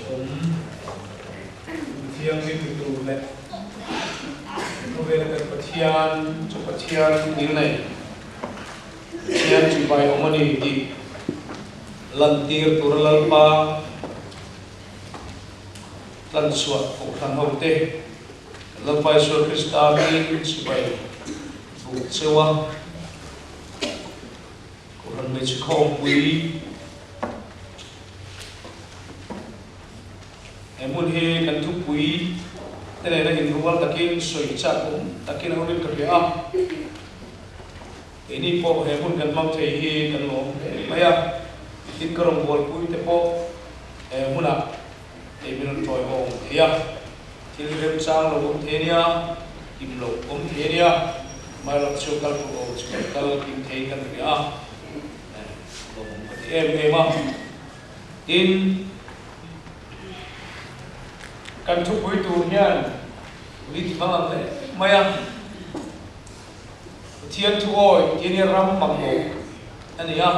Awm Mithianghlim ni tur leh khawvela kan Pathian chu Pathian ngilnei Pathian chibai awm a ni tih lantir tura Lalpa tlanchhuah Kohhran hote kan Lalpa Isua Krista hmingin chibai buk cheu a. Kohhran hmeichhe khawmpui he hmun hi kan thupui te nena inrual takin sawi chak awm takin a awmin ka hria a. Keini pawh he hmun kan hmang thei hi kan lawm hle mai a, tin ka rawngbawlpui te pawh he hmunah hei min rawn tawiawm thei a, thil remchang lo awm thei a nia, kim lo awm thei a nia, amaherawh chu kal tur awm chu kan kal kim thei kan hria a, lawmawm ka ti em em a. Tin, kan thupui tur hian ui ti hmang ang hle mai a, Pathian thu awi tih hi ram mamawh a ni a.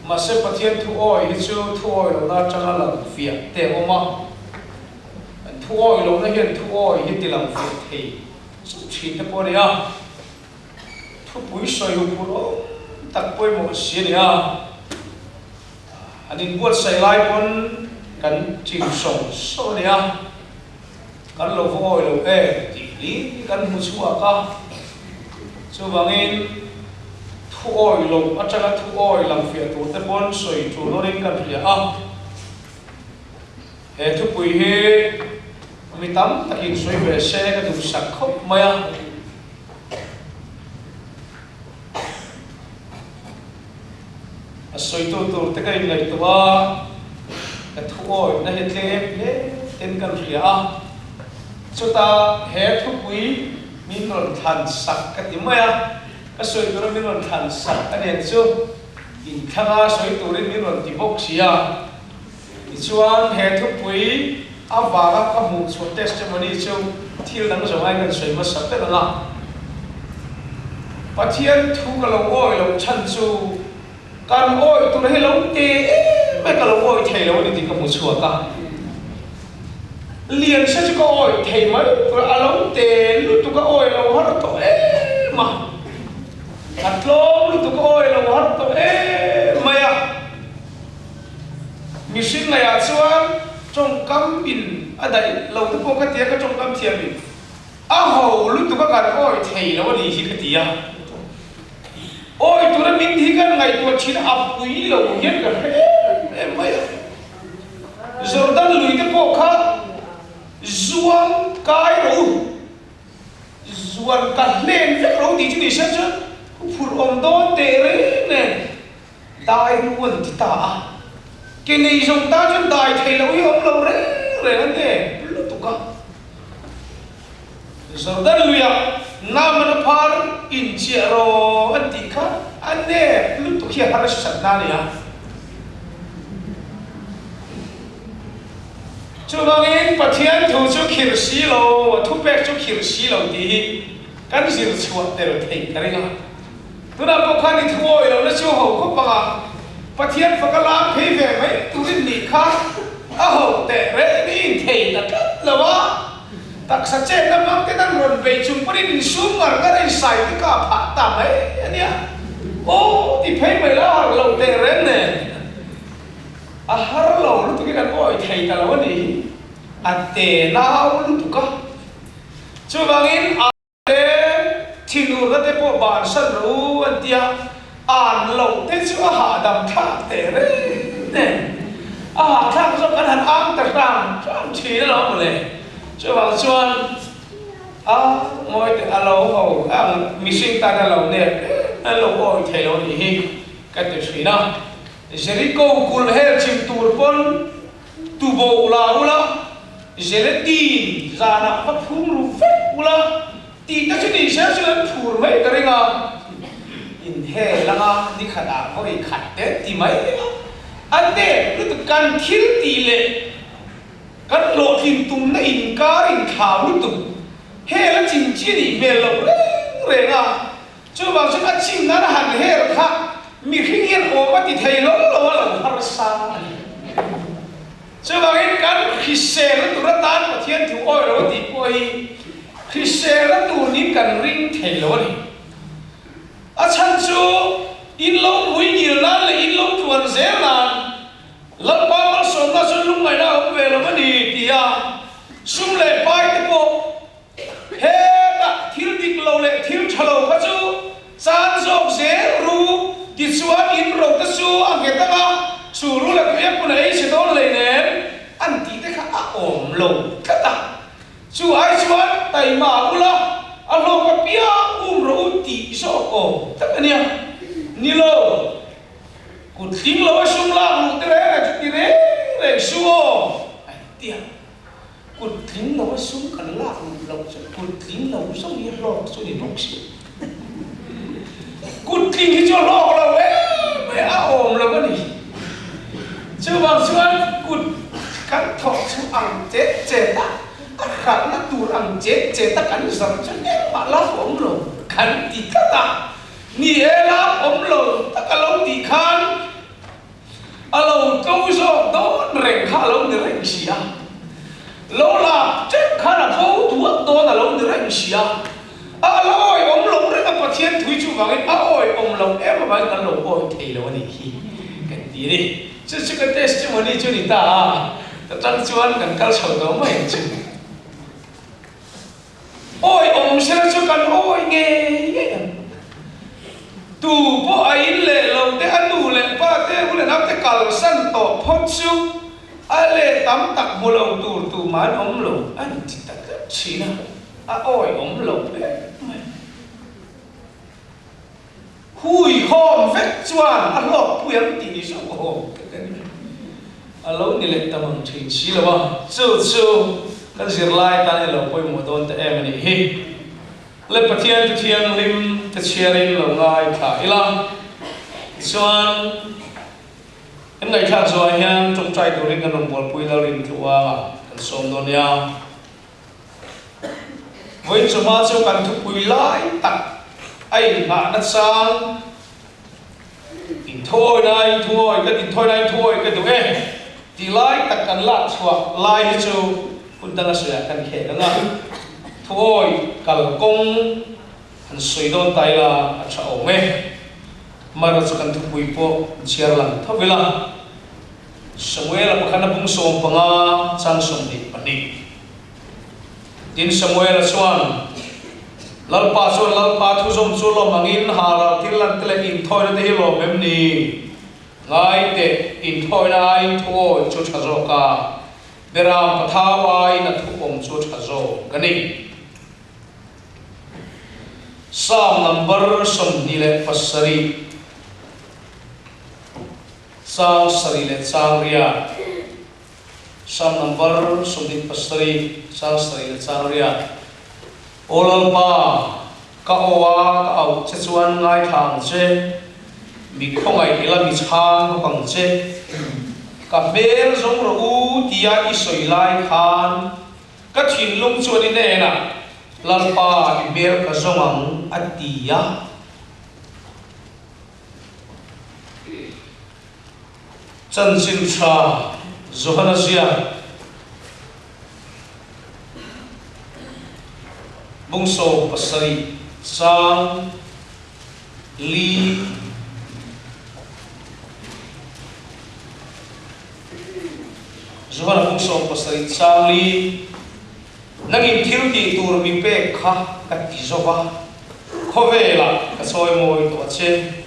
Mahse Pathian thu awi hi chu thu awi lohna atanga lang fiah te a awm a. An thu awi lohna hian thu awi hi ti lang fiah thei chu thin te pawh a ni a. Thupui sawi huphurh awm tak pawimawh si a ni a. An inbuatsaih lai pawn kan chim sawng sawng a ni a. Kan lo va awi lo em tih hlim kan hmu chhuak a, chuvangin thu awi loh atanga thu awi lang fiah tur te pawn sawi tur dawnin kan hria a. He thupui hi mi tam takin sawi ve se ka duhsak khawp mai a. A sawitu tur te ka inngaihtuah a, ka thuawihna hi tlem hle ten kan hria a, chutah he thupui min rawn thlan sak ka ti mai a, ka sawi tura min rawn thlan sak a nen chu inthlanga sawi turin min rawn ti bawk si a. Tichuan he thupui avanga ka hmuh chhuah testimony chu thil dang zawng aiin kan sawi hmasa ber ang a. Pathian thu ka lo awi loh chhan chu kan awi tur hi lo te em mai ka lo awi thei lo a ni tih ka hmu chhuak a. Lian se chu ka awi thei mai tur a lo te lutuk a awi lo har tawh em a. A tlawm lutuk a awi lo har tawh em mai a. Mihring ngaihah chuan tawngkam in a daih lo te pawh ka ti a, ka tawngkam thiam in a ho lutuk a kan awi thei lo a nih hi ka ti a. Awi tura min hi kan ngaihtuah thin a pui lo hian ka hre em em mai a. Jordan lui te pawh kha zuang kai rawh u, zuan ka hlen vek rawh u tih chu ni se chuan phurh awm dawn teh reng nen. Dai ru an ti ta a, ke nei zawng tan chuan dai thei loh hi a awm lo reng reng a nge lutuk a. Jordan luiah Naaman a phar inchiah rawh an tih kha a nep lutuk hi a harsatna a ni a. Chuvangin Pathian thu chu khirh si lo, a thupek chu khirh si lo tih hi kan zir chhuah tel theih ka ring a. Tunah pawh khan i thuawi lohna chu ho khawp ang a, Pathian faka lam phei ve mai turin nih kha a ho teh reng i inthei ta tlat lo a. Taksa chetna hmang ten an rawn bei chung pawhin insum ngar ngar a insai te kha a phah ta mai a nia. Aw ti phei mai la har lo teh reng nen a har lo lutukin an awi thei ta lo a nih hi a te nau lutuk a. Chuvangin a. Te thinurna te pawh bansan rawh u an ti a, an loh te chu a hahdam thlak teh reng nen a hahthlak zawk kan han ang ta hram hram thin alawm mawle. Chuvang chuan a ngawi teh a lo ho ang mihring tan a lo nep em an lo awi thei lo nih hi ka ti thin a. Jericho kulh hel chim tur pawn Tubo la ula, gelatin zanah va phum ru vek ula tih te chu ni se chu an phur mai ka ring a, inhel anga ni khatah vawi khat te ti mai a, a nep lutuk kan thil tih leh kan hlawhtlin tumna inkar inthlau lutuk hel a chin chi nih hmel loh reng reng a. Chuvang chuan a chin nan a han her kha mihring hian awm a ti thei lo lo a lo harsa a ni. Chuvangin kan hriselna tur atan Pathian thu awi lo a tih pawh hi hriselna tur niin kan ring thei lo a ni. A chhan chu in lo mui ngil nan leh in lo tluan zel nan Lalpa malsawmna chuan lungngaihna a awm ve lo a ni tia sum leh pai te pawh Hetah thil dik lo leh thil tha lo kha chu chan zawk zel ru, tichuan in ro te chu a nghet ang a, chu ru leh tuia hmun a ei chhe dawn lei nen an tih te kha a awm lo tlat a. Chu ai chuan taima ula a hlawk apiang um rawh u tih zawk awm tlat a nia. Ni lo, kut tling lo a sum lak luh te reng reng chu ti reng reng su aw a ti a. Kut tling lo a sum kan lak luh loh chu kut tling lo zawng hi hlawk chu ni bawk si. Kut tling hi chu a hlawk lo em mai a awm lo a ni. Chuvang chuan kut kan thawk chu ang chet chet a, a hralhna tur ang chet chet a kan zar chu engmah lak awm lo kan ti tlat a. Ni e lak awm lo tak a lo tih khan A lo tlo zawk dawn reng kha a lo ni reng si a, lo lak teuh khan a tho duat dawn a lo ni reng si a, a la awihawm lo reng a, Pathian thui chu vangin a awihawm lo em avangin kan lo awih thei lo a nih hi kan ti a ni. Chu chu ka testimony chu ni ta a, ta tang chuan kan kal chho tawh mai ang chu. Awi awm sela chu kan awi ngei ngei ang. Tu pawh a in leh lo te, a nu leh pa te, u leh nau te kalsan tawh phawt chu a leh tam tak hmu lo tur tumah an awm lo a ni ti ta tlat thin a, a awi awm lo hle mai. Huihawm vek chuan a hlawkpui ang tih ni zawk awm ka ni. A lo ni leh tam ang thin si lo a, chu chu kan zirlai tan i lo pawimawh dawn ta em a nih hi. Le Pathian chu thianghlim te chhiarin lo ngaithla ila, tichuan kan ngaihthlak zawhah hian tawngtai turin kan rawn bualpui Lalrin Tluanga kan sawm dawn nia. Vawiin chawhma chu kan thupui lai tak a inghahna chang inthawi na inthawi kan inthawi na inthawi ka duh e tih lai tak kan lak chhuah lai hi chu hun danga sawiah kan khek ang a, thuawi kalkawng han sawi dawn ta ila a tha awm e. Amaherawhchu chu kan thupui pawh chhiar lang tho ila. Samuela pakhana bung 15 chang 22. Tin, Samuela chuan, Lalpa chuan Lalpa thuzawm chu lawm angin haral thil lan te leh inthawina te hi lawm em ni? Ngai teh, inthawina aiin thuawi chu tha zawk a, beram pathau aiin a thuawm chu tha zawk a ni. Psalm number 27. Chang sarih leh chang riat, Psalm number 27, chang sarih leh chang riat. Aw Lalpa, ka aw a ka auh che chuan ngaithla ang che, mi khawngaih ila mi chhang bawk ang che. Ka hmel zawng rawh u tia i sawi lai khan ka thinlung chuan i hnenah, Lalpa, i hmel ka zawng ang a ti a. Chanchin tha Johana ziak bung 17 chang li Johana bung 17 chang li Nangin thil tih tur mi pek kha ka ti zo va, khawvelah ka sawi mawi tawh a che.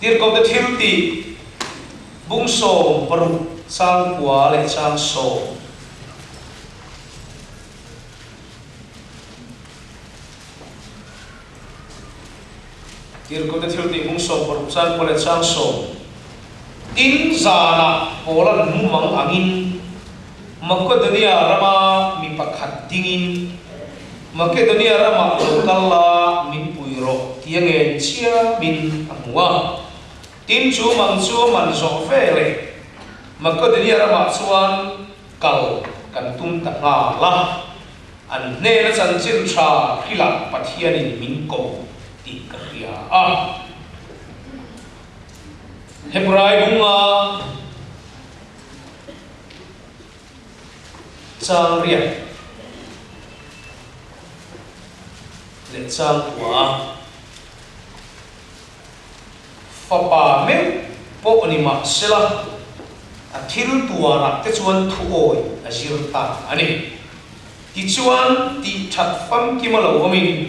Tirhkohte thil tih bung 16 chang kua leh chang sawm. Tirhkohte thil tih bung 16 chang kua leh chang sawm. Tin, zanah Paula'n mumang angin Makedonia rama mi pakhat dingin, Makedonia ramah lo kal la min pui rawh tia ngen chiamin a hmu a. Tin, chu mang chu a man zawh veleh Makedonia ramah chuan kal kan tum ta nghal a, an hnena chanchin tha hrilah Pathianin min ko tih ka hria a. Hebrai bunga. Chang riat leh chang kua fapa meuh pawh ni mah sela, a thil tuarah te chuan thuawi a zir ta a ni. Tichuan, tih that famkim a lo awmin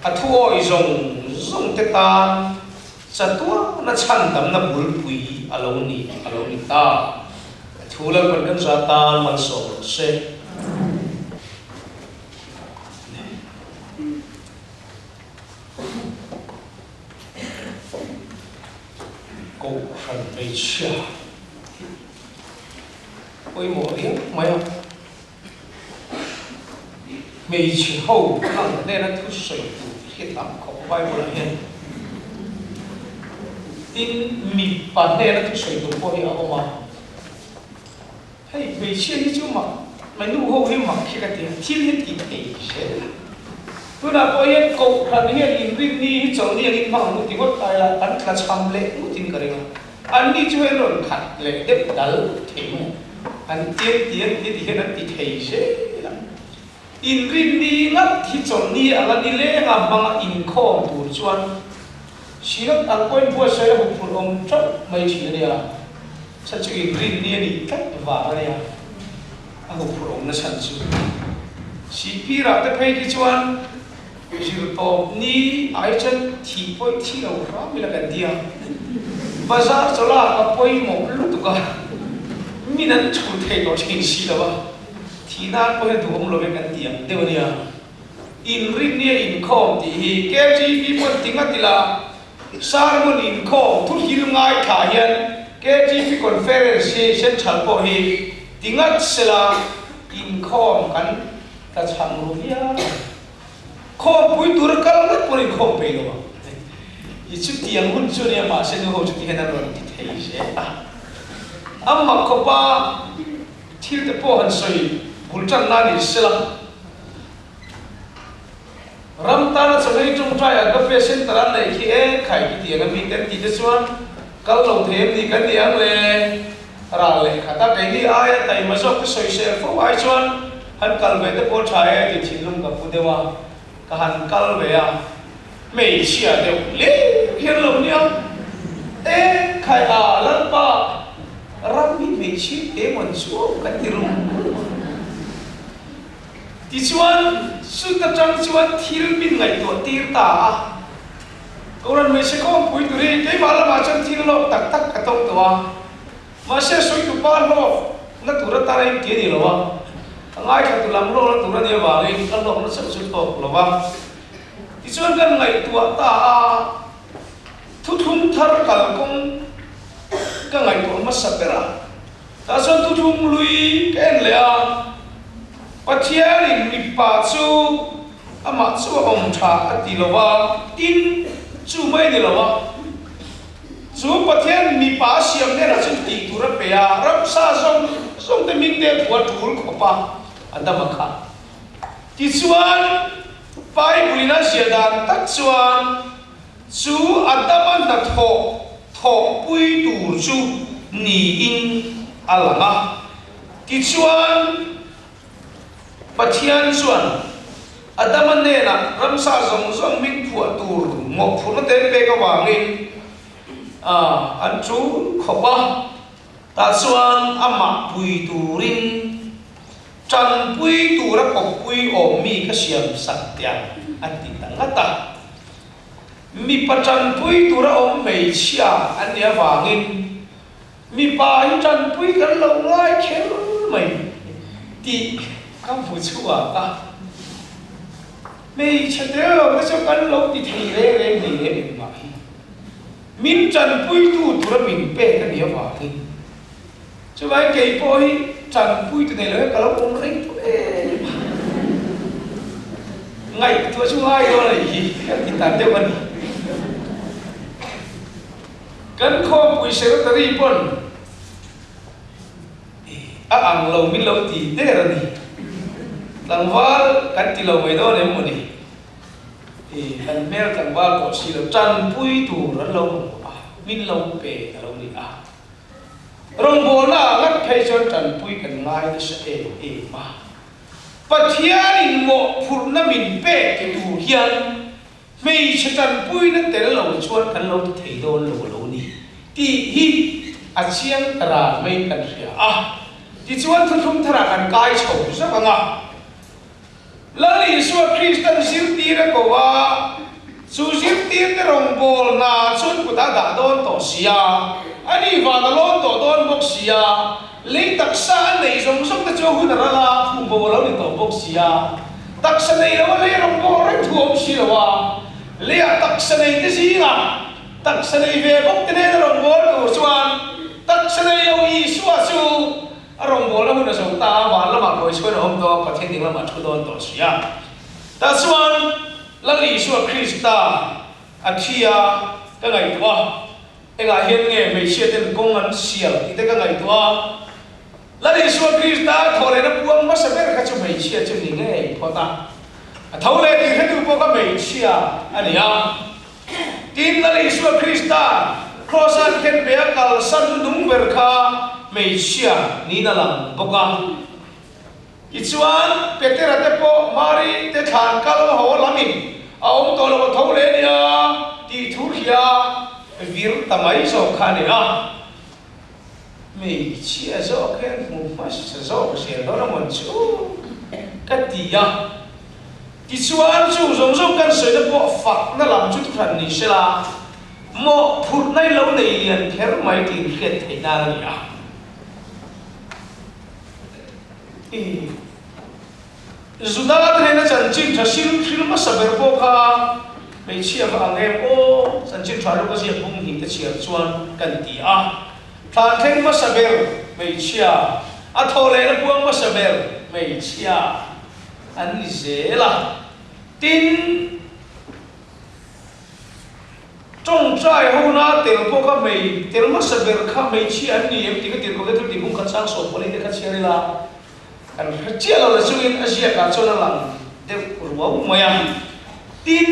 a thuawi zawng zawng te tan chatuana chhandamna bulpui a lo ni a lo ni ta. A thu Lalpan kan za tan malsawm rawh se. Kohhran hmeichhia pawimawh riau mai a. Hmeichhe ho ang hnena thu sawi tur hi tam khawp Bible ah hian. Tin, mipa hnena thu sawi tur pawh hi a awm a. Hei hmeichhia hi chu mak, mai nu ho hi mak hi ka ti a, thil hi ti thei zel a. Tunah pawh hian kohhran hian inrinni hi chawlhni angin hmang ang u ti ngawt ta ila an tla cham leh ngutin ka ring a. Anni chu hei rawn khat leh deuh dal thei maw? An tian tian ti ti hian an ti thei zel a. Inrinni ngat hi chawlhni anga nileng a hmanga inkhawm tur chuan Synod ang pawhin buatsaih a huphurh awm teuh mai thin a nia. Chhan chu inrinni a nih tlat vang a nia a huphurh awmna chhan chu. Sihpirah te phei khi chuan Zirtawp ni ai chuan thih pawih thih lo hram ila kan ti a, bazar chaw lak a pawimawh lutuk a, min an chhur thei tawh thin si lo a, thih nan pawh hian duhawm lo ve kan ti ang deuh a nia. Inrinnia inkhawm tih hi KGP pawn ti ngat ila, sermon inkhawm thu hil ngaithla hian KGP conference hi central pawh hi ti ngat sela inkhawm kan tla chhang ru viau. Khawmpui tur a kal ngat pawhin khawm pei lo ang. I chutiang hun chu nia mahse nu ho chu tihian an rawn ti thei zel a. A mak khawpa thil te pawh han sawi bul tan nan in sela. Ram tana chawhmei tawngtai Agape Center an neih khi e khai khi tiang a mi te an tih te chuan kal lo thei em ni kan ni ang le. Ral leh khat a, keini aia taima zawk te sawisel fo ai chuan han kal ve te pawh tha e ti thinlung ka pu deuh a, ka han kal ve a, hmeichhia deuh leh hian lo nia, e khai a Lalpa ram hi hmeichhia te mawn chu kan ti rum rum a. Tichuan chut atang chuan thil min ngaihtuah tir ta a. Kohhran hmeichhe khawmpui tur hi keimah lamah chuan thil hlawk tak tak ka tawng tawh a, mahse sawitupa hlawk na tur atana in ti a ni lo a, ka ngaithla tu lam hlawk na tur a nih avangin ka hlawk na chauh chu tawk lo va. Tichuan kan ngaihtuah ta a, thuthlung thar kalkawng ka ngaihtuah hmasa ber a, tah chuan thuthlung lui ka en leh a, Pathianin mipa chu Amah chu a awm tha a ti lo a, tin, chu mai ni lo a, chu Pathian mipa a siam hnenah chuan tih tur a pe a, ramsa zawng zawng te mingte a phuah tul khawp a, a dam a kha. Tichuan, Bible in a ziah dan tak chuan chu a dama hnathawh thawhpui tur chu niin a lang a. Tichuan, Pathian chuan Adama hnenah ramsa zawng zawng hming phuah tur mawhphurhna te pek avangin an tul khawp a, tah chuan amah pui turin tanpui tura kawppui awm mi ka siam sak tiang a ti ta ngat a. Mipa tanpui tura awm hmeichhia an nih avangin Mipa hi tanpui kan lo ngai kher mai tih ka hmu chhuak a, hmeichhe tel lo te chu kan lo ti thei reng reng hle em engmah hi min tanpuitu tura min pek a nih avangin chuvangin kei pawh hi tanpuitu nei lo hian ka lo awm reng tawh em a, ngaihtuah chu ngai dawn a nih hi ka ti ta deuh a ni. Kan khawmpui secretary pawn a ang lo min lo ti der a ni. Tlangval kan ti lo mai dawn em maw ni? Kan hmel tlangval pawh si lo tanpui tur an lo hmu a, min lo pe a lo ni a. Rawngbawlna ah ngat phei chuan tanpui kan ngai nasa em em a. Pathianin mawhphurhna min pek ti tur hian hmeichhe tanpuina tel lo chuan kan lo ti thei dawn lo a lo ni tih hi a chiang ta ran mai kan hria a. Tichuan thuthlung tharah kan kai chho zauh ang a. Lal Isua Kristan zirtir a ko a, chu zirtirte rawngbâwl hna chuan kut a dah dâwn tawh si a, ani vân a lâwn tawh dâwn bawk si a, lei taksa a neih zawng zawng te chu a hun a ral a, phum bo a lo ni tawh bawk si a, taksa nei lo a lei rawngbâwl reng thu a awm si lo a, leiah taksa nei te zîngah taksa nei ve bawk te nêna rawngbâwl tûr chuan taksa nei lo Isua chu A rawngbawlna hun a zo ta a, van lamah kawi chhuan a awm tawh a, Pathian ding lamah a thu dawn tawh si a. Tah chuan Lal Isua Krista a thi a ka ngaihtuah a, engah hian nge hmeichhia ten kawng an sial tih te ka ngaihtuah a. Lal Isua Krista a thawh lehna puang hmasa ber kha chu hmeichhia chu ni ngei phawt a, a tho leh tih hretu pawh kha hmeichhia a ni a. Tin, Lal Isua Krista Kraws-a khen pe a kalsan nung ber kha hmeichhia niin a lang bawk a. Tichuan, Petera te pawh Mari te thlan kal haw lamin a awm tawh lo a tho leh nia tih thu hria vir ta mai zawk kha a ni a. Hmeichhia zawk hian hmu hmasa zawk zel dawn a mawn chu ka ti a. Tichuan, chung zawng zawng kan sawina pawh fakna lam chu thuhran ni sela, mawhphurhna i lo nei lian kher mai tih hriat theih nan a ni a. I Juda te nena chanchin tha sil hril hmasa ber pawh kha hmeichhia kha ang em aw, chanchin tha luka ziak bung hnih te chhiar chuan kan ti a. Thlan thleng hmasa ber hmeichhia, a thawh lehna puang hmasa ber hmeichhia. an ni zel a. Tin, tawngtai hona tel pawh kha hmei tel hmasa ber kha hmeichhia an ni em tih ka tirhkoh te thil tih bung khat chang sawm pali te kha chhiar ila kan hre chiah lo la chungin a ziakah chuan a lang deuh ruau mai a. Tin,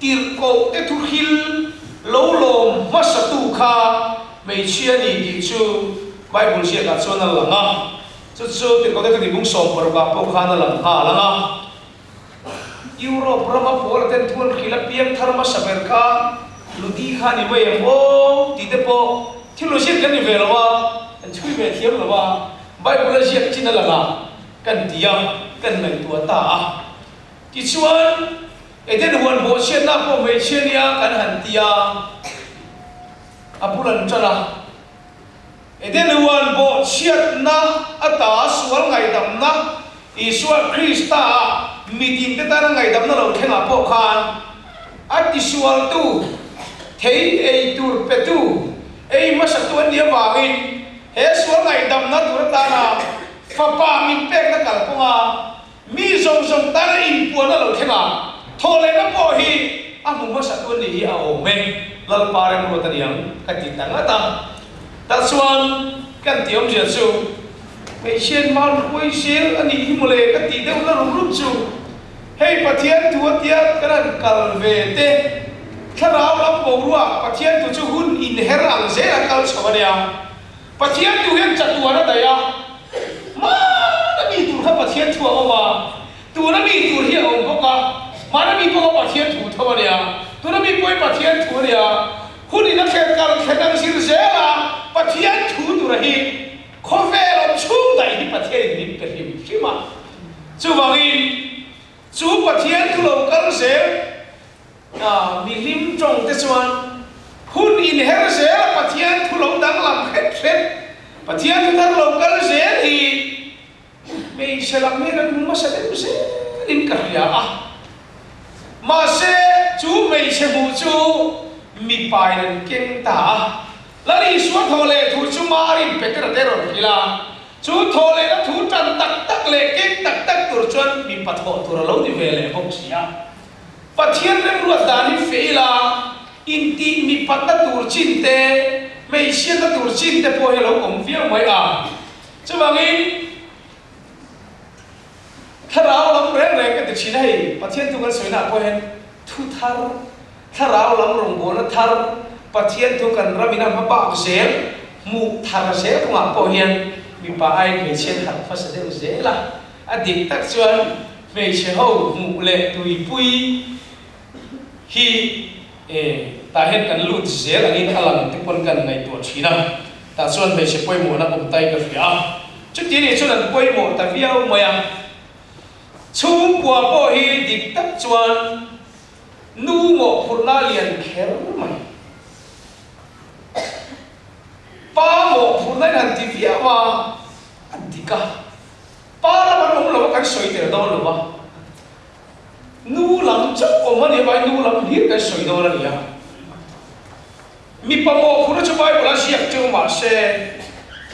tirhkoh te thuhril lo lawm hmasatu kha hmeichhia a ni tih chu Bible ziakah chuan a lang a. Chu chu tirhkoh te tih bung 60 ah pawh khan a lang nghal ang a. Europe rama pawl a ten thuan hril a piang thar hmasa ber kha Ludi kha a ni mai em aw tih te pawh thil lo ziak kan ni ve lo a, kan chhui ve thiam lo a, Bible a ziak chin a lang a kan ti a, kan ngaihtuah ta a. Tichuan, Eden huan bawhchhiatna pawh hmeichhia nia kan han ti a, a bul an ṭan a. Eden huan bawhchhiatna ata sual ngaihdamna Isua Krista-a mitinte tana ngaihdamna lo thlengah pawh khan a tisualtu, thei ei tur petu, ei hmasatu an nih avangin he sual ngaihdamna tur atana Fapa min pekna kalkawnga mi zawng zawng tana inpuanna lo thlengah thawhlehna pawh hi a hmu hmasatu an nih hi a awm e, Lalpa remruat a niang ka ti ta ngat a. Tah chuan kan tih awmzia chu hmeichhian hma hruai zel a nih hi mawle ka tih deuh na rum rum chu hei Pathian thu a tia kan han kal ve te thlarau lam boruak Pathian thu chu hun inher ang zel a kal chho a nia. Pathian thu hian chatuan a daih a, hmana mi tur kha Pathian thu a awm a, tuna mi tur hi a awm bawk a, hmana mi pawh kha Pathian thu tho a nia, tuna mi pawh hi Pathian thu a nia. Hun in a thlen kal thlen ang zir zel a, Pathian thu tura hi khawvel awm chhung daih hi Pathian in min pe hrim hrim a. Chuvangin chu Pathian thu lo kal zel a mihlim tawng te chuan hun in her zel a Pathian thu lo danglam hret hret, Pathian thu thar lo kal zel hi Hmeichhe lam hian an hmu hmasa deuh zelin ka hria a, mahse chu hmeichhe hmuh chu mipain an keng ta a. Lal Isua thaw leh thu chu Marin Petera te rawn hrilh a, chu thaw lehna thu tan tak tak leh keng tak tak tur chuan mipa thawh tur a lo ni ve leh bawk si a. Pathian remruat dan hi feh ila, intih mipatna tur chin te, hmeichhiatna tur chin te pawh hi a lo awm viau mai a. Chuvangin, thlarau lam reng reng ka ti thin a, hei Pathian thu kan sawina ah pawh hian thu thar, thlarau lam rawngbawlna thar, Pathian thu kan ramin a hma bak zel, Hmuh thar zel kawngah pawh hian mipa aiin hmeichhia an harh hmasa deuh zel a, a dik tak chuan hmeichhe ho hmuh leh tuipui hi tah hian kan lut zel angin a lang te pawn kan ngaihtuah thin a, tah chuan hmeichhe pawimawhna awm tai ka hria a, chuti nih chuan an pawimawh ta viau mai a, chhungkua pawh hi dik tak chuan nu mawhphurhna lian kher mai. Pa mawhphurhna in han ti viau a, a dik a. Pa lam an awm lo a, kan sawi tel dawn lo a. Nu lam chauh awm a nih avangin nu lam hlir kan sawi dawn a ni a. Mipa mawhphurhna chu Bible a ziak teuh mah se,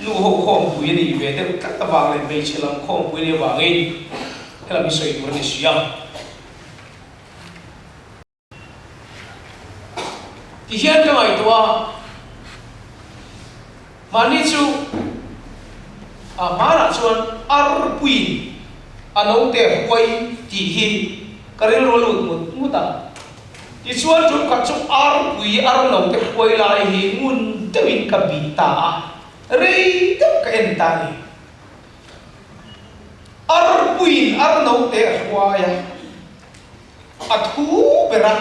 nu ho khawmpui a nih ve deuh tlat avang leh hmeichhe lam khawmpui a nih avangin helam hi sawi tur a ni si a. Ti hian ka ngaihtuah a, mahni chu a hmanah chuan arpuiin a note huai tih hi ka rilru a lut ngut ngut a. Tichuan tumkhat chu arpui ar note huai lai hi ngun deuhin ka bih ta a, rei deuh ka en ta a ni. Arpuiin ar note a hruai a. A thu ber a,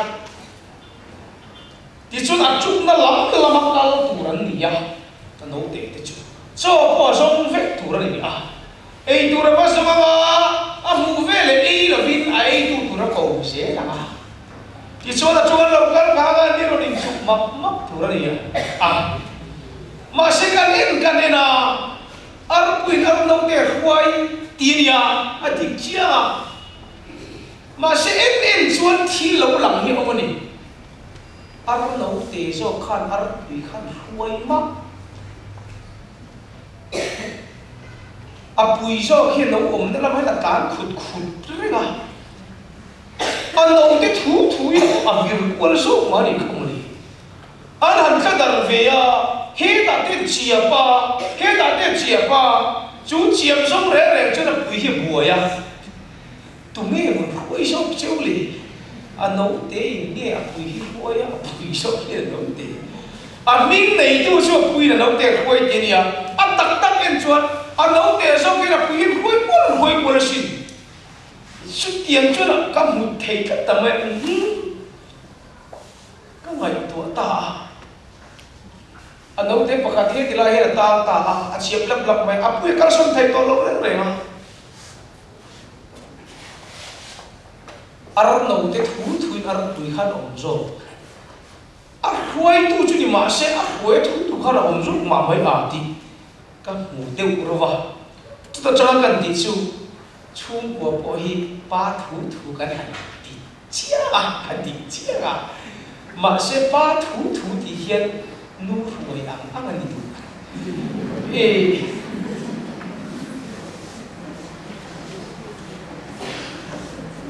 tichuan a chukna lam lama kal tur an ni a, ka naute te chu chaw pawh a zawng vek tur a ni a, ei tur a va zawng anga a hmuh ve leh ei lovin a eitu tur a ko zel ang a, tichuan a chuan lo kal phang a, ni rawn inchuk map map tur a ni a, mahse kan en kan en a, arpuiin ar naute hruai ti a nia, a dik chiang a. Mahse en en chuan thil lo lang hi a awm a ni. Ar note zawk khan ar pui khan hruai mah. A pui zawk hian lo awmna lamah hian a tlan khut khut reng a. A note thu thu in a vir kual zawk mah a nih kha maw ni. An han tla dar ve a, hetah te chiap a, hetah te chiap a, chu chiap zawng reng reng chuan a pui hi a buai a. Tunge rawn hruai zawk cheu le? A naute in nge a pui hi hruai a, a pui zawk hi a naute. A hming neitu chu a puiin a naute a hruai ti a nia. A tak tak en chuan a naute zawkin a pui hi hruai kual an hruai kual asin. Chutiang chuan a ka hmu thei tlat ta mai a, umm ka ngaihtuah ta a. A naute pakhat he tilai hian a tang ta a, a chhiap lap lap mai. A pui a kalsawn thei tawh lo reng reng a. Ar note thu thuin ar tui khan a awm zawk. A hruaitu chu ni mah se a hruai thu tu khan a awm zawk mah mai a tih ka hmu deuh ro va. Chuta changa kan tih chu chhungkua pawh hi pa thu thu kan han ti chiang a, kan ti chiang a. Mahse pa thu thu tih hian nu hruai ang ang a ni duh. Ih.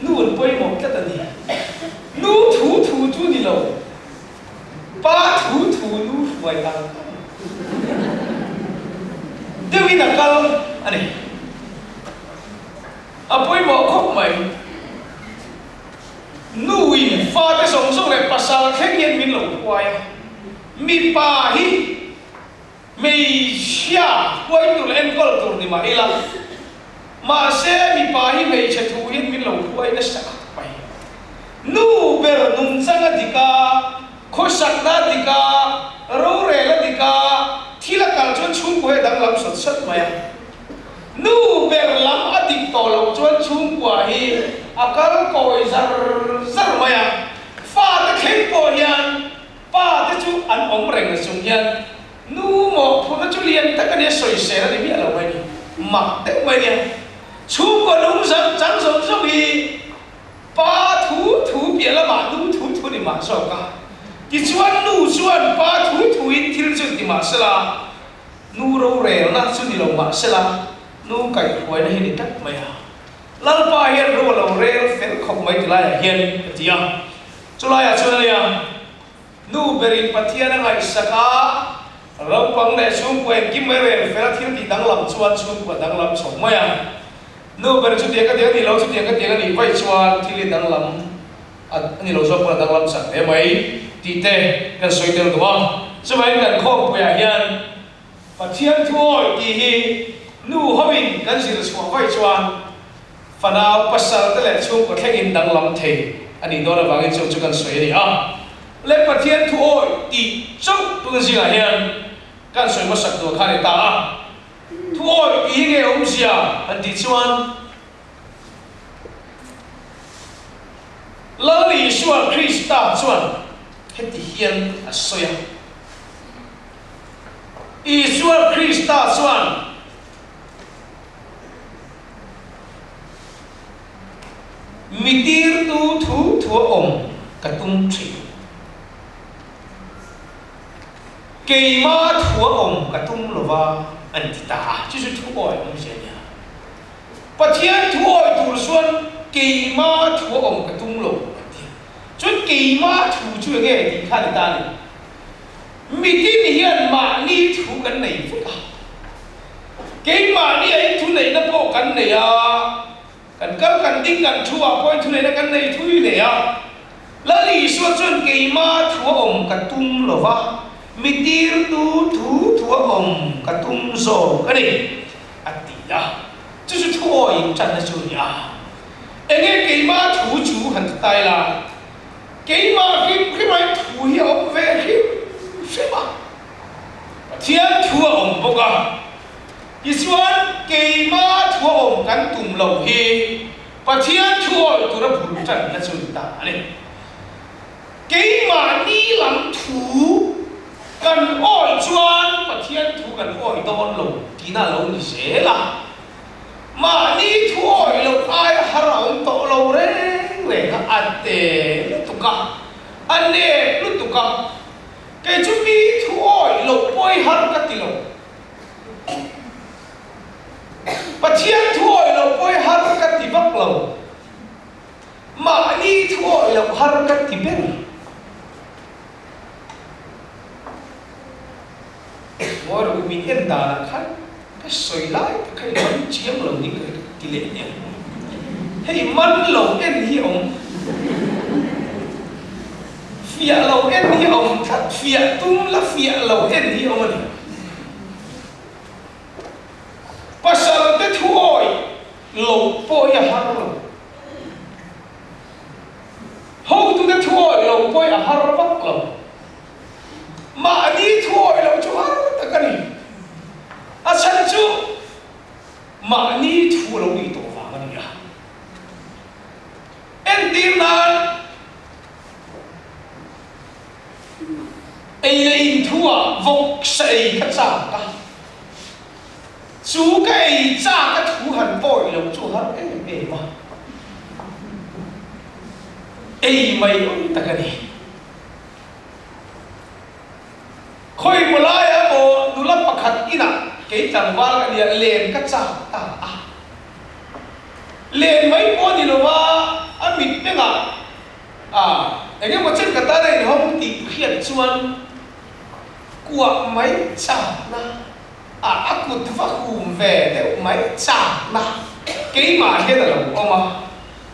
Nu an pawimawh tlat a ni. Nu thu thu chu ni lo, pa thu thu nu hruai ang ang deuhin a kal a ni. A pawimawh khawp mai. Nuin fate zawng zawng leh pasal thleng hian min lo hruai a, mipa hi Hmeichhia huai tur leh enkawl tur ni mah ila, mahse mipa hi hmeichhe thu hian min lo huai nasa khawp mai. Nu ber nungchang a dik a, khawsakna a dik a, rorel a dik a, thil a kal chuan chhungkua hi a danglam sawt sawt mai a. Nu ber lam a dik tawh loh chuan chhungkua hi a kal kawi zar zar mai a. Fate thleng pawh hian Pa te chu an awm reng na chung hian nu mawhphurhna chu lian tak a nia, sawisel a ni miah lo mai ni, mak deuh mai nia. Chhungkaw lung zang chang zawng zawng hi pa thu thu piah lamah nu thu thu ni mah zawk a. Tichuan nu chuan pa thu thuin thil chu ti mah sela, nu rorelna chu ni lo mah sela, nu kaihhruaina hi ni tlat mai a. Lalpa hian ro a lo rel fel khawp mai ti laiah hian ka ti a. Chulaiah chuan a nia, nu berin Pathian a ngaihsak a, naupang leh chhungkua engkim mai rel fel a thil tih danglam chuan chhungkua danglam chho mai a. Nu ber chutiang ka tiang a nih lo, chutiang ka tiang a nih vaih chuan thil hi danglam a ni lo zawk pawn a danglam chak hle mai tih te kan sawi tel duh a. Chuvangin kan khawmpuiah hian. Pathian thu awi tih hi nu hoin kan zir chhuah vaih chuan fanau pasal te leh chhungkaw thlengin danglam thei a nih dawn avangin chu chu kan sawi a ni a. Le Pathian thu awi tih chauh tun zingah hian kan sawi hmasak tur kha a ni ta a. Thu awi tih hi nge awmzia han tih chuan Lal Isua Krista chuan heti hian a sawi a, Isua Krista chuan Mi tirtu thu thua awm ka tum thin. Keima thua awm ka tum lova an ti ta a, chu chu thu awi awmzia a nia. Pathian thu awi tur chuan keima thu a awm ka tum lo an ti a. Chuan keima thu chu enge tih kha ni ta a ni. Mitin hian mahni thu kan nei vek a. Keimahni a in thu neihna pawh kan nei a, kan kal kan ding kan thu ah pawh in thu neihna kan nei thui hle a. Lal Isua chuan keima thu a awm ka tum lo va, mi tirtu thu thu a awm ka tum zawk a ni. A ti a, chu chu thu awi in tanna chu a ni a. Enge keimah thu chu han ti tai la, keimah hrim hrim a in thu hi a awm ve hrim hrim a, Pathian thu a awm bawk a, tichuan keimah thu a awm kan tum loh hi Pathian thu awi tura bul tanna chu a ni ta a ni. Keimahni lam thu kan awi chuan Pathian thu kan awi dawn lo tihna a lo ni zel a. Mahni thu awi loh aia har a awm tawh lo reng reng a, a te lutuk a, a nep lutuk a. Kei chu mi thu awi loh pawi har ka ti lo. Pathian thu awi loh pawi har ka ti vak lo. Mahni thu awih loh har ka ti ber. Ngawi rawh u, min en danah khan ka sawi lai tak kha i man chiang lo ding ka ti leh nia. Hei man lo en hi a awm, fiah lo en hi a awm tlat, fiah tum la fiah lo en hi a awm a ni. Pasal te thu awih loh pawh hi a har lo. Hotute thu awih lo pawh hi a har vak lo. Mahni thu awih loh chu har tak a ni. A chhan chu mahni thu lo nih tawh vang a ni a. Entir nan ei leh in thu ah vawk sa ei ka chak a. Chu ka ei chak a thu han pawi lo chu har em em a, ei mai awm tak a ni. Khawi maw laia maw nula pakhat inah kei tlangval ka nia len ka chak ta a, len mai pawh a ni lo a, a mit mengah a eng emaw chen ka tan a inhawng tih hriat chuan kuah mai chakna a a kut va hum ve deuh mai chakna keimah hian a lo awm a,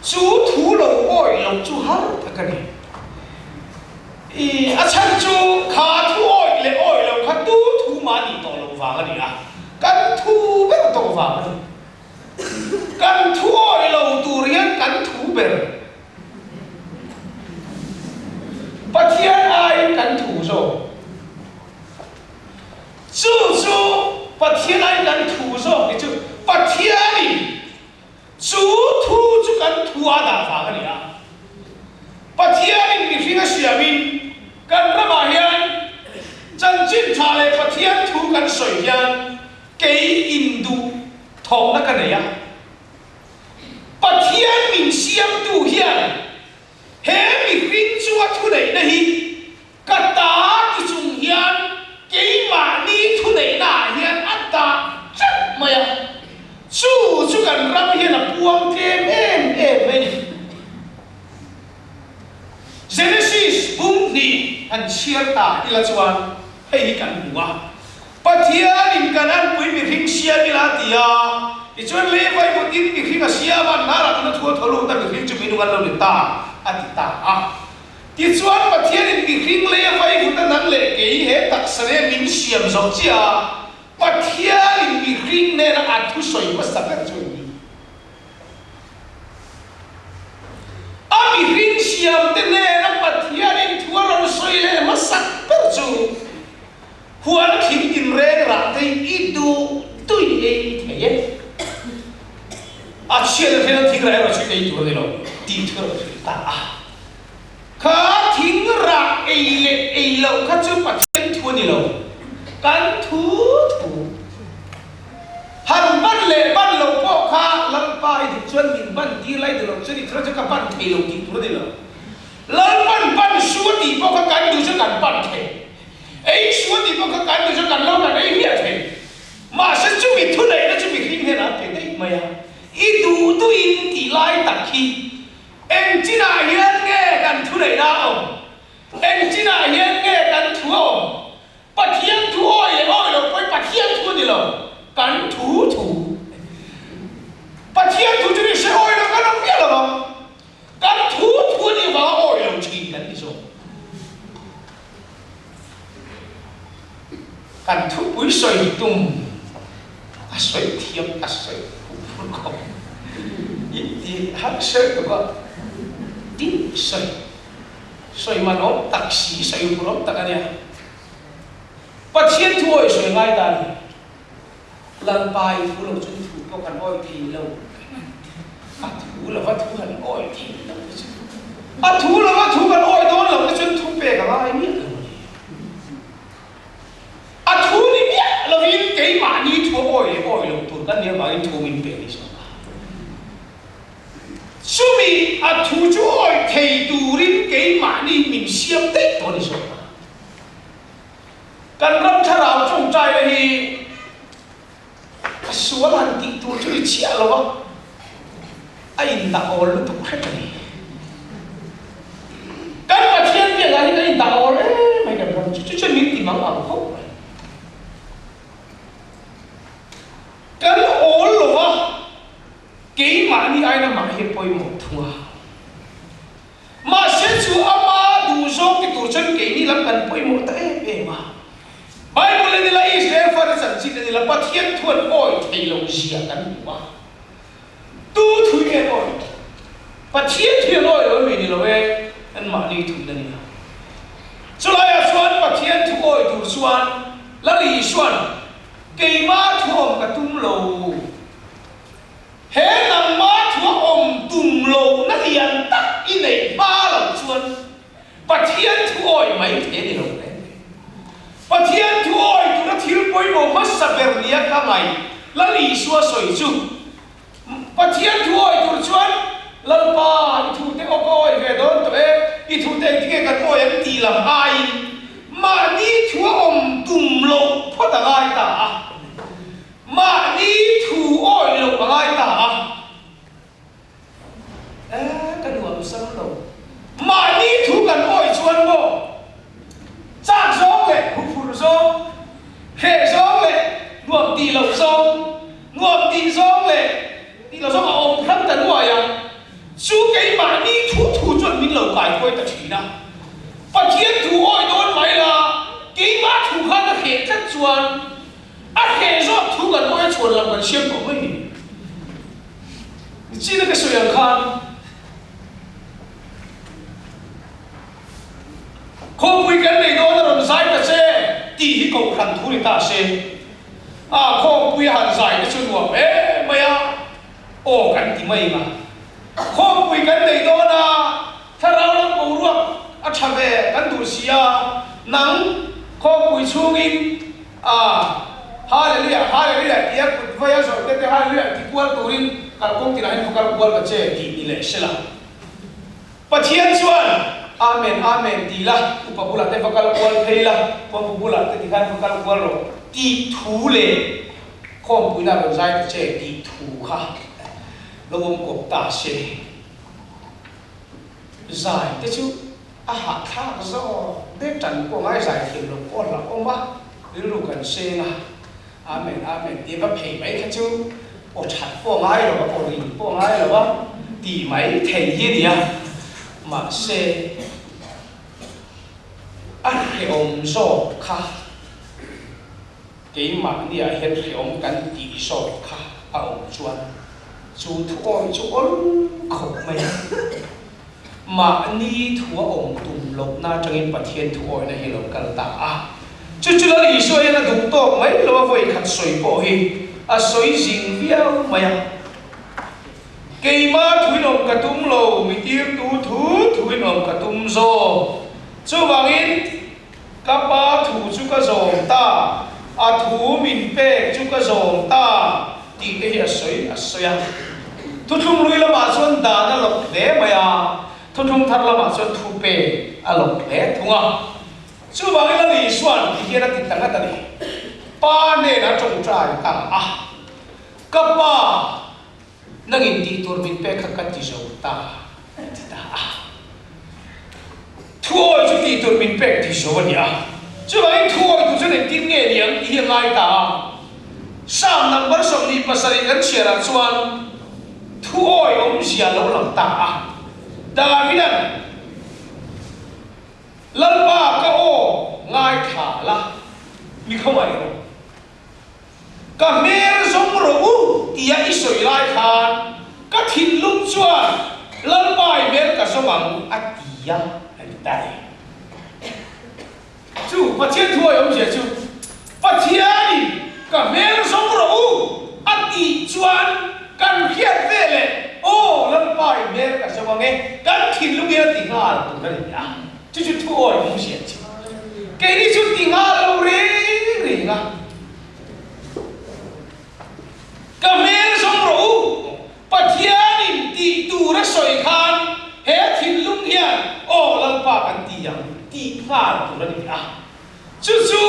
chu thu lo awih loh chu har tak a ni. I a chhan chu kha thu awih leh awih loh kha tu thu mah nih tawh loh vang a ni a, kan thu ber tawh vang a ni. Kan thu awih lo tur hian kan thu ber. Pathian aiin kan thu zawk. Chu chu Pathian aiin kan thu zawk ni chu Pathianin chu thu chu kan thu a dah vang a ni a. Pathianin mihring a siamin kan ramah hian chanchin tha leh Pathian thu kan sawi hian kei induh thawkna ka nei a. Pathian min siamtu hian he mihring chunga thuneihna hi ka ta ti chung hian keimahni thuneihna ah hian a dah teuh mai a, chu chu kan ram hian a puang tlem em em mai a ni. Genesis bung hnih han chhiar ta ila chuan hei hi kan hmu a. Pathianin kan anpui mihring siam ila a ti a, tichuan Levi mutin mihring a siam a, hnarah tuna thu a thaw lut a, mihring chu minung an lo ni ta a ti ta a. Tichuan Pathianin mihring Levi vuta nang leh kei he taksa nen min siam zawh chiah a. Pathianin mihring nena a thusawi hmasa ber chu a ni. A mihring siamte nena Pathianin thu a rawn sawi leh hmasak ber chu huan thing tinreng rah te i duh tui ei thei e. A chhiat a hriat a thing rah erawh chu ei tur a ni lo tih thu erawh chu i ta a. Kha thing rah ei leh ei loh kha chu Pathian thu a ni lo, kan thu thu. Han ban leh ban lo pawh kha Lalpa i duh chuan min ban tir lai duh loh chuan i thil chu ka ban thei lo tih tur a ni lo. Lalpan ban su a tih pawh kha kan duh chuan kan ban thei. Ei su a tih pawh kha kan duh chuan kan lo kan ei hmiah thei. Mahse chumi thuneihna chu mihring hian an pe daih mai a. I duh duhin tih lai tak hi eng chinah hian nge kan thuneihna a awm? Eng chinah hian nge kan thu a awm? Pathian thu awi leh awi loh pawhin Pathian thu a ni lo, kan thu thu. Pathian thu chu ni se awi lo kan awm miah lo vang. Kan thu thu a nih vanga awi lo thin kan ni zawk. Kan thupui sawi tum a sawi thiam a sawi phu phur khawp. I ti har ser tuk a, tin sawi. Sawi man awm tak si, sawi phur awm tak a nia. Pathian thu awi sawi ngai dan hi Lalpa i thu lo chu i thu pawh kan awi thei lo. A thu lova thu han awi thei lo te chu a thu lova thu kan awi dawn lo te chuan thu pek a ngai miah lo a ni. A thu ni miah lovin keimahni thu awi leh awi lo tur kan nih avangin thu min pe ni zawk a. Chumi a thu chu awih thei turin keimahni min siam daih tawh a ni zawk a. Kan ram thlarau tawngtaina hi a sual han tih tur chu ni chiah lo a, a indah awl lutuk hret a ni. Kan Pathian biakah hi kan indah awl em mai kan ram chu, chu chuan min ti mang ang khawp mai. Kan awl lo a. Keimahni aina mah hi pawimawh thung a. Mahse chu ama duh zawng ti tur chuan keini lam kan pawimawh ta em em a. Bible en ila Israel fate chanchin en ila Pathian thu an awi thei lo zia kan hmu a. Tu thu nge an awi? Pathian thu an awi lo emi ni lo e, anmahni thu in a ni a. Chulaiah chuan Pathian thu awi tur chuan Lal Isuan keimah thu awm ka tum lo. He nangma thua awm tum lohna lian tak i neih hma loh chuan Pathian thu awi mai thei a ni lo reng reng. Pathian thu awi tura thil pawimawh hmasa ber nia ka ngaih Lal Isua sawi chu, Pathian thu awi tur chuan Lalpa i thute aw ka awi ve dawn tawh e, i thute engtinge kan awi ang tih lam aiin mahni thua awm tum loh phawt a ngai ta a. Mahni thu awi loh a ngai ta a, e ka nuam sam lo. Mahni thu kan awi chuan maw chak zawng leh huphurh zawng, hreh zawng leh nuam tih loh zawng, nuam tih zawng leh tih loh zawng a awm hran ta nuai a, chu keimahni thu thu chuan min lo kaikuai ta thin a. Pathian thu awi dawn mai la, keimah thu khan a hreh tlat chuan A hreh zawk thu kan awi a chhuan lam kan siam tawh mai ni. Nichina ka sawi ang khan Khawmpui kan nei dawn a rawn zai ta che tih hi kohhran thu ni ta se. A khawmpui a han zai te chu nuam em mai a, aw kan ti mai ang a. Khawmpui kan nei dawn a, thlarau lam boruak a tha ve kan duh si a, nang khawmpui chhungin a Hallelujah, Hallelujah tia kut vaia zawrh te te Hallelujah ti kual turin kalkawng tinah hian va kal kual ta che tih ni leh sela. Pathian chuan Amen, Amen ti la, upa bulah te va kal kual phei la, puanpu bulah te tikhan va kal kual rawh tih thu leh khawmpuina rawn zai ta che tih thu kha lo awm kawp ta se. Zai te chu a hahthlak zawk deuh tan pawh ngai zai thiam lo pawh hlauh awm a, rilru kan seng a, Amen Amen tih va phei mai kha chu aw that pawh ngai lo a, aw ring pawh ngai lo a tih mai thei hi a ni a, mahse a hrehawm zawk kha. Keimahniah hian hreawm kan tih zawk kha a awm chuan chu thu awi chu awl khawp mai a. Mahni thu a awm tum lohna atangin Pathian thu awihna hi a lo kal ta a. Chu chu Lal Isua hian a duh tawk mai lo a vawi khat sawi pawh hi a sawi zing viau mai a. Keima thuin awm ka tum lo, mi tirtu thu thuin awm ka tum zawk. Chuvangin Ka pa thu chu ka zawm ta, a thu min pek chu ka zawm ta tih te hi a sawi a sawi a. Thuthlung hlui lamah chuan dan a lawk hle mai a, thuthlung thar lamah chuan thu pek a lawk hle thung a. Chuvangin a ni Isua'n ti hian a ti ta ngat a ni. Pa hnenah tawngtai ta a, Ka pa, Nangin tih tur min pek kha ka ti zo ta, a ti ta a. Thuawi chu tih tur min pek ti zo a ni a. Chuvangin thuawi tur chuan engtin nge ni ang tih hi a ngai ta a. Psalm number 27 kan chhiarah chuan thuawi awmzia a lo lang ta a. Davida'n Lalpa ka aw ngaithla la, mi khawngaih rawh. Ka hmel zawng rawh u tia i sawi lai khan ka thinlung chuan Lalpa i hmel ka zawng ang a ti a, a ti ta e. Chu Pathian thuai awmzia chu Pathianin ka hmel zawng rawh u a tih chuan kan hriat ve leh aw Lalpa i hmel ka zawng ang e kan thinlung hian a ti nghal tur a ni a. Chu chu thu awi hmung hriat chu. Keini chu ti nghal lo reng reng a. Ka hmel zawng rawh u, Pathianin tih tur a sawi khan he thinlung hian aw Lalpa kan ti ang tih nghal tur a ni a. Chu chu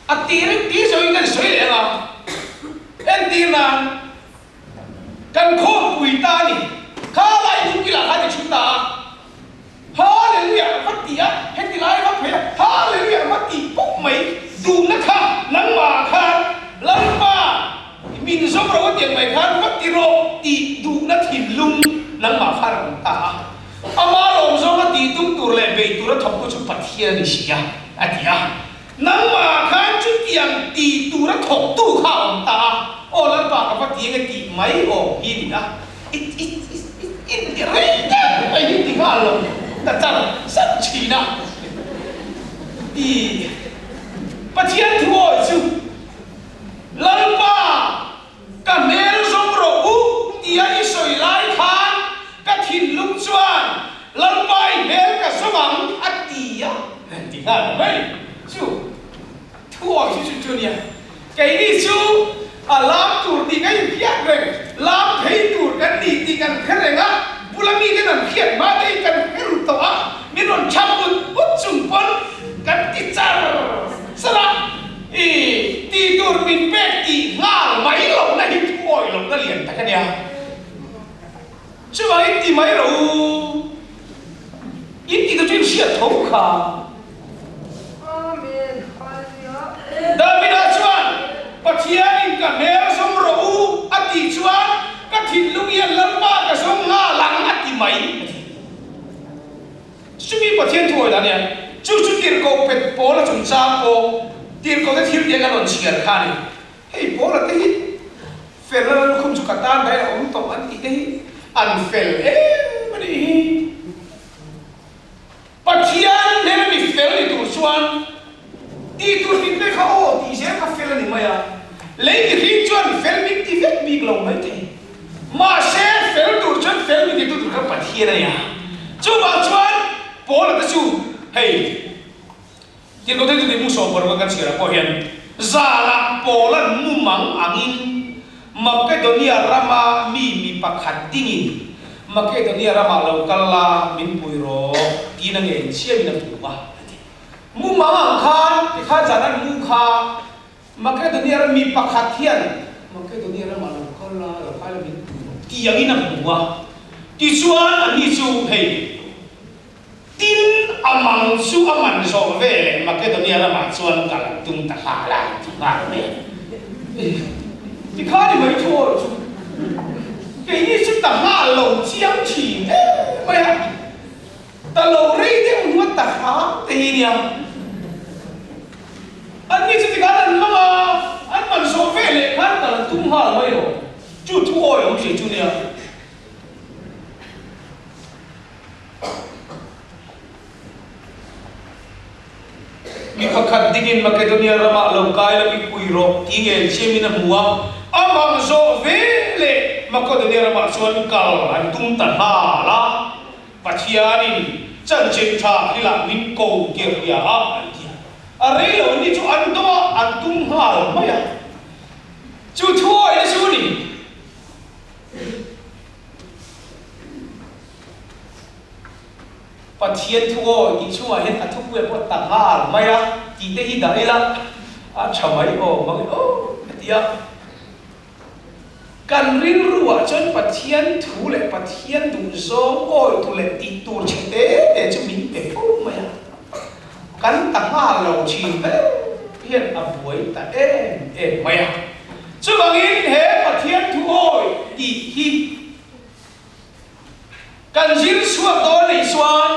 a ti reng ti zawin kan sawi leh ang a. Entir nan kan khawmpui ta a ni. Kha lai hnung kilah khan i thu ta a. Hallelujah va ti a, heti lai va phei a, Hallelujah va ti pawp mai duhna kha nangmah khan Lalpa min zawm ro a tiang mai khan va ti rawh tih duhna thinlung nangmah khan a awm ta a. Ama lawm zawnga tih tum tur leh bei tura thawktu chu Pathian a ni si a, a ti a. Nangmah khan chutiang tih tura thawktu kha a awm ta a, Aw Lalpa ka va ti enge tih mai awm hi ni a. I rei deuh mai hi ti nghal lo ta char char thin a. I Pathian thu awi chu Lalpa ka hmel zawng rawh u tia i sawi lai khan ka thinlung chuan Lalpa i hmel ka zawng ang a ti a ti nghal mai chu. Thu awi chu chu chu nia. Keini chu a lam tur tih kan inhriat reng, lam thei tur kan ni tih kan hre reng a, bula miten an hriat hma te hi kan hre ru tawh a, min rawn chham ut ut chung pawn kan ti char char a, i tih tur min pek tih nghal mai lohna hi thu awi lohna lian tak a nia. Chuvangin ti mai rawh u, in tih tur chu in hriat tho kha. Davida chuan, Pathianin ka hmel zawng rawh u a tih chuan ka thinlung hian Lalpa ka zawng nghal ang a ti mai a ti. Chumi Pathian thu awi dan hian chu chu tirhkoh pet Paula chungchang pawh tirhkohte thil tiang an rawn chhiar kha a ni. Hei Paula te hi fel a lukhum chu ka tan daih a awm tawh an tih te hi an fel em a nih hi. Pathian hnena mi fel ni tur chuan tih tur min pe kha aw tih zel kha fel a ni mai a, lei mihring chuan fel min ti vek bik lo mai thei. Mahse fel tur chuan fel min titu tur kha Pathian a ni a. Chuvang chuan Paula te chu hei Timothea chu tih hmuhsawm paruk a kan chhiarah pawh hian zanah Paula'n mumang angin Makedonia rama mi mi pakhat dingin Makedonia ramah lo kal la, min pui rawh, tiin a ngen chiamin a hmu a, a ti. Mumang ang khan, tikhan zan an mu kha, Makedonia ram mi pakhat hian Makedonia ramah lo kal la, lo kai la, min pui rawh, ti angin a hmu a. Tichuan, ani chu hei, tin a mang chu a man zawh veleh Makedonia ramah chuan kal an tum ta nghal a, an ti nghal mai a. Tikhan i mai thu awrh chu keini chu ta nghal lo chiang thin em mai a, ta lo rei deuh hnu a ta hram te hi nia. Anni chu tikhan an hmang a. tum nghal mai lo. Chu thu awi awm si chu nia. Mi pakhat dingin Makedonia ramah lo kai la mi pui rawh ti ngei chiamin a hmu a, a mang zawh ve leh Makedonia ramah chuan kal an tum ta nghal a, Pathianin chanchin tha hlilah min ko tir nia a an ti a. A rei lo ni chu an dawh a, an tum nghal mai a. Chu thuawihna chu ni. Pathian thu aw tih chungah hian a thupuia pawh ta nghal mai a tih te hi dah ila a tha mai aw mang aw ka ti a. Kan rilruah chuan Pathian thu leh Pathian duhzawng awi tur leh tih tur che te te chu min pe fo mai a. Kan ta nghal lo thin ber hian a buai ta em em mai a. Chuvangin he Pathian thu awi tih hi Kan zir chhuak dawn nei chuan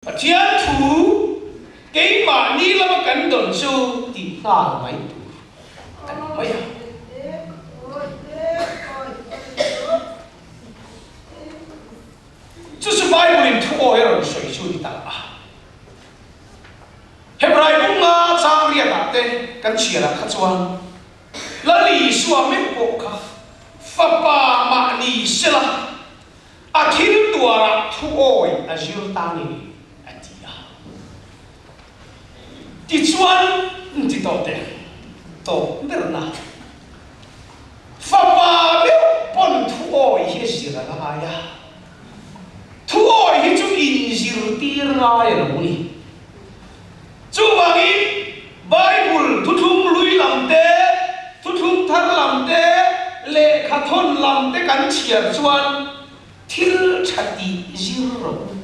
Pathian thu keimahni lama kan dawn chu tih nghal mai tur a ni mai a. Chu chu Bible-in thu awi a rawn sawi chu ni ta a. Hebrai bunga chang riatah te kan chhiarah kha chuan Lal Isua meuh pawh kha fapa mahni sela a thil tuarah thuawi a zir ta ni a ti a. Tichuan ti tawh teh tawp berna fapa meuh pawn thuawi hi a zir a ngai a, thuawi hi chu inzirtir ngai a lo ni. Chuvangin, Bible thuthlung hlui lam te, thuthlung thar lam te, lehkha thawn lam te kan chhiar chuan thil tha tih zir rawh u.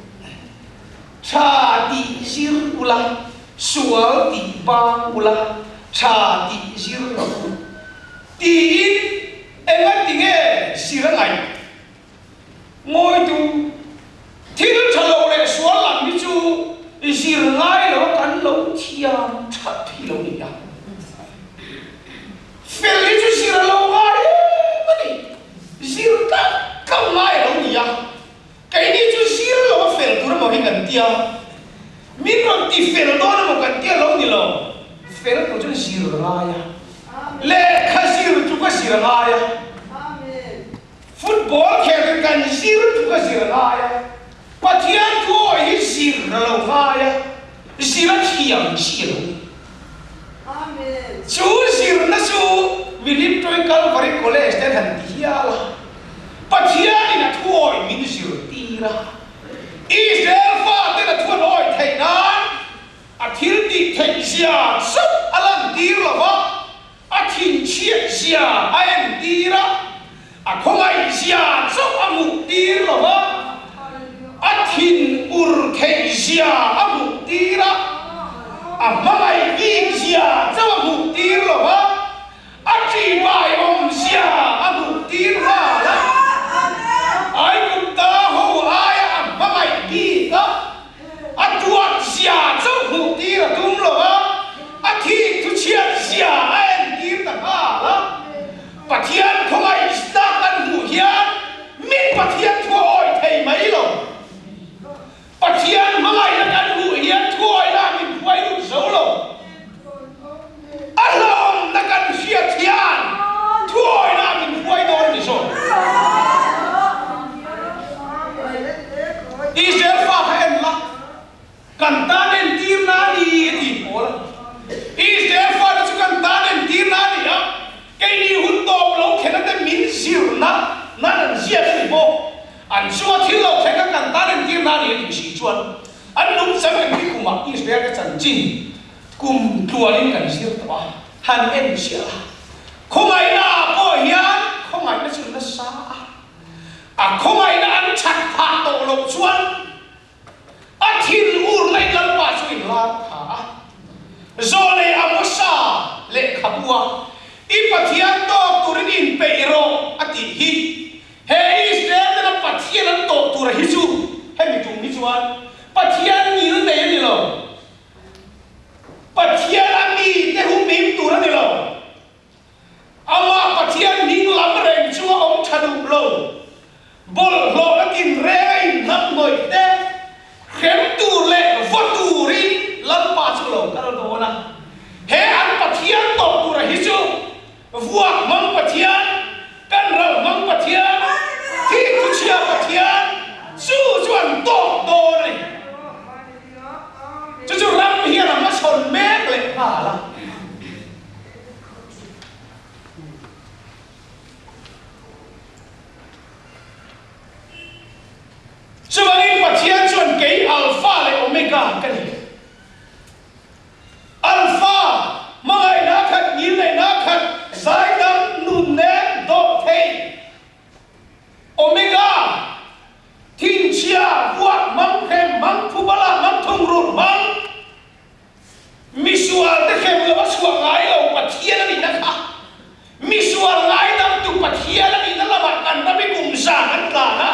Tha tih zir ula, sual tih bang ula, tha tih zir rawh u. Tiin engati nge zir a ngaih? Ngawitu, thil tha lo leh sual lam hi chu zir ngai lo a kan lo thiam that hi lo ni a. Fel hi chu zir a lo ngai em a ni. Zir tlauh tlauh ngai a lo ni a. Keini chu zir lo a fel tur emaw hi kan tia. Min rawn ti fel dawn emaw kan tia lo ni lo. Fel tur chuan zir ngai a. Lehkha zir chu ka zir ngai a. Football khel hi kan zir chu ka zir ngai a, Pathian thu awi hi zir a lo ngai a, zir a thiam chi a lo ni. Chu zirna chu Milim Toi Calvary College te an han ti hial a, Pathianin a thu awi min zirtir a, Israel faten a thu an awi theih nan a thil tih theih zia chauh a lantir lo va, A thinchhiat zia a entir a, a khawngaih zia chauh a hmuhtir lo va, a thin ur theih zia a hmuhtir a, a hmangaih bik zia chauh a hmuhtir lo va, a ṭihbaiawm zia a hmuhtir nghal a. Aigupta ho aia a hmangaih bik a, A tuat zia chauh hmuh tir a tum lo a, a thik thu chhiat zia a entir ta nghal a. Pathian khawngaihna kan hmuh hian mi Pathian thu a awi thei mai lo. Pathian hmangaihna kan hmuh hian thuawihna a min phuai lut zo lo. A hlawmna kan hriat hian thuawihna a min phuai dawn ni zawk. Israel fa kha en la, kan tan entirna a ni a ti pawl a. Israel fate chu kan tan entirna a ni a, keini hun tawp lo thlen ate min zirna nan an ziak a ni bawk. An chunga thil lo thleng kha kan tan entirna a ni a tih si chuan an nungchang engti kumah Israel te chanchin kum tluanin kan zir tawh a, han en chiah a. Khawngaihna ah pawh hian khawngaihna chu nasa a. A khawngaihna an that phah tawh loh chuan a thil ur laih Lalpa chu inlar pha a. Zawlei Amosa lehkhabu a I Pathian tawk turin inpeih rawh a tih hi he Israel tena Pathian an tawh tura hi chu hemi tum hi chuan Pathian ngil nei a ni lo. Pathian a mite humhim tur a ni lo. Amah. kei Alpha leh Omega ka ni. Alpha, hmangaihna khat, ngilneihna khat, zaidam, nun nen dawp thei. Omega, thinchhia, vuak, manghrem, mangphubala, mangthungrulh, mang. Misual te hrem lo a chhuah ngai lo Pathian a nihna kha misual ngaidamtu Pathian a nihna lamah kan ram i kum zan an tlan a,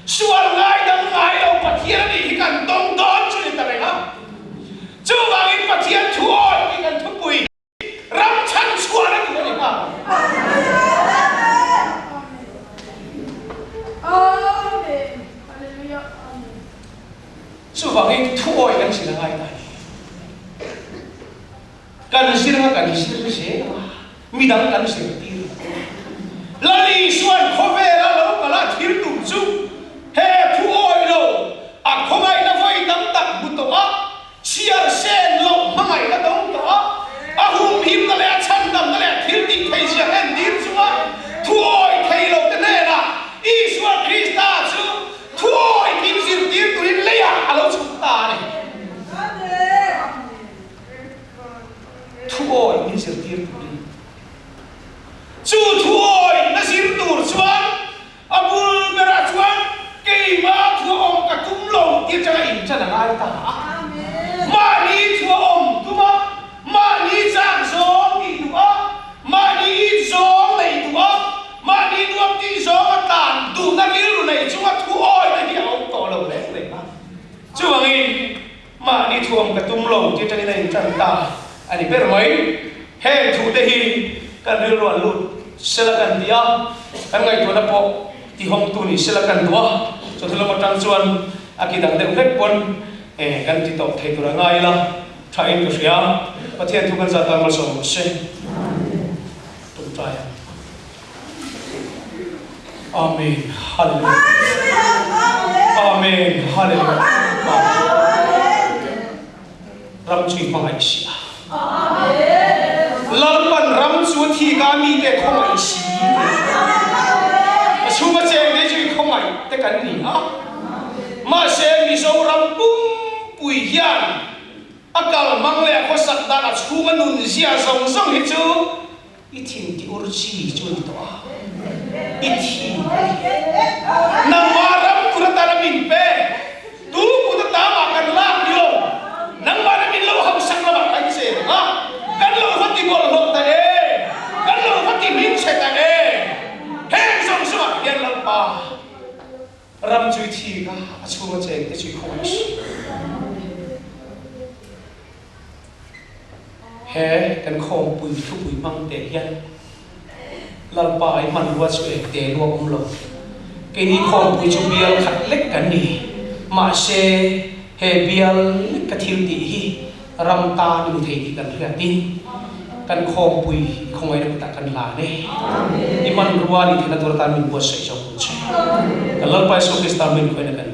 sual ngaidam ngai lo Pathian a nih hi kan dawng dawn chu ni ta reng a. Chuvangin Pathian thu awi tih kan thupui ram chhan chhuah a ni a ni nghal. Chuvangin thuawi kan zir a ngai ta a ni. Kan zir anga kan zir zel anga midang kan zirtir lo. Lal Isua'n khawvela lo kal a thil tum chu he thuawi lo a khawngaihna vawi tam tak hmu tawh a, chhiar sen loh hmangaihna dawng tawh a, a humhimna leh a chhandamna leh a thil tih thei zia entir chunga thuawi thei lo te hnenah Isua Krista chu Thuawi min zirtir turin leiah a lo chhuk ta a ni. Thuawi min zirtir turin. Chu thuawi na zir tur chuan a bul berah chuan keimah thuaawm ka tum lo tih atanga inṭan a ngai ta a. Mahni thuaawm tuma Mahni chak zawng tih duh a, mahni it zawng neih duh a, mahni nuam tih zawng a tlan duhna rilru neih chunga thu awina hi a awm tawh lo reng reng a. Chuvangin, mahni thuam ka tum lo tih atangin a intan ta a ni ber mai. Heng thute hi kan rilru an lut sela kan ti a, kan ngaihtuahna pawh tihawmtu ni sela kan duh a, chawhnu lam atang chuan a ki dang deuh hlek pawn kan ti tawp thei tur a ngai ila. Tha in ka hria. Pathian thu kan zat tan malsawm rawh se. Tawngtai ang. Amen. Hallelujah. Amen. Hallelujah. Amen. Ram chu i hmangaih si a. Lalpan ram chu a thi ka mi te khawngaih si. A chhunga cheng te chu i khawngaih te kan ni a. Mahse Mizoram pumpui hian A kal hmang leh a khawsak dan a chhung a nun zia zawng zawng hi chu i thin ti ur chi chu a ni tawh a, i thi a ni. Nangmah ram tur atana min pe, tu kut atamah kan lak ni lo, nangmah na min lo hausak lamah kan chen ang a, kan lo va ti bawlhhlawh ta e, kan lo va ti hmingchhe ta e, heng zawng zawngah hian Lalpa, Ram cui thi kha a chung a cheng te cui khawngaih si. He kan khawmpui thupui hmang te hian Lalpa i hmanrua chu eng te lua awm lo. Keini khawmpui chu bial khat lek kan ni. Mahse he bial lek ka thil tih hi Ram tan ni thei tih kan hriat in kan khawmpui i khawngaihna kutah kan hlan e. I hmanrua ni theihna tur atan min buatsaih zawk ang che. Kan Lalpa Isua Krista min khawngaihna kan.